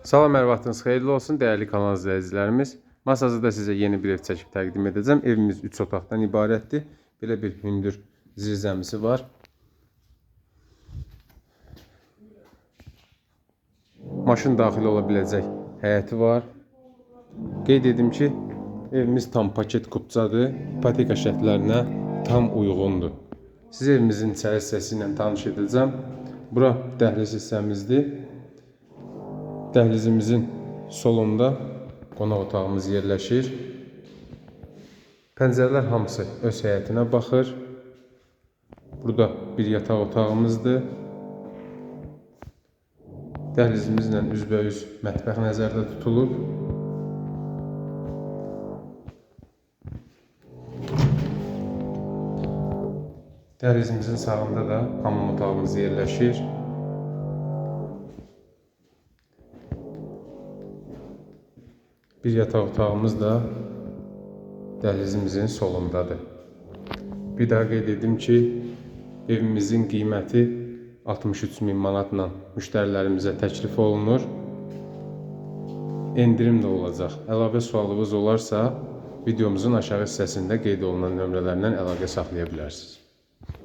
Salam, hər vaxtınız xeyirli olsun, dəyərli kanal izləyicilərimiz. Masazda sizə yeni bir ev çəkib təqdim edəcəm. Evimiz 3 otaqdan ibarətdir. Belə bir hündür zirzəmisi var. Maşın daxil ola biləcək həyəti var. Qeyd edim ki, evimiz tam paket kupçadır. İpoteka şərtlərinə tam uyğundur. Sizi evimizin içəri hissəsi ilə tanış edəcəm. Bura dəhliz hissəmizdir. Dəhlizimizin solunda qonaq otağımız yerləşir. Pəncərələr hamısı öz həyətinə baxır. Burada bir yataq otağımızdır. Dəhlizimizlə üzbəüz mətbəx nəzərdə tutulub. Dəhlizimizin sağında da hamam otağımız yerləşir. Bir yataq otağımız da dəhlizimizin solundadır. Bir daha qeyd edim ki, evimizin qiyməti 63 min manatla müştərilərimizə təklif olunur. Endirim də olacaq. Əlavə sualınız olarsa, videomuzun aşağı hissəsində qeyd olunan nömrələrlə əlaqə saxlaya bilərsiniz.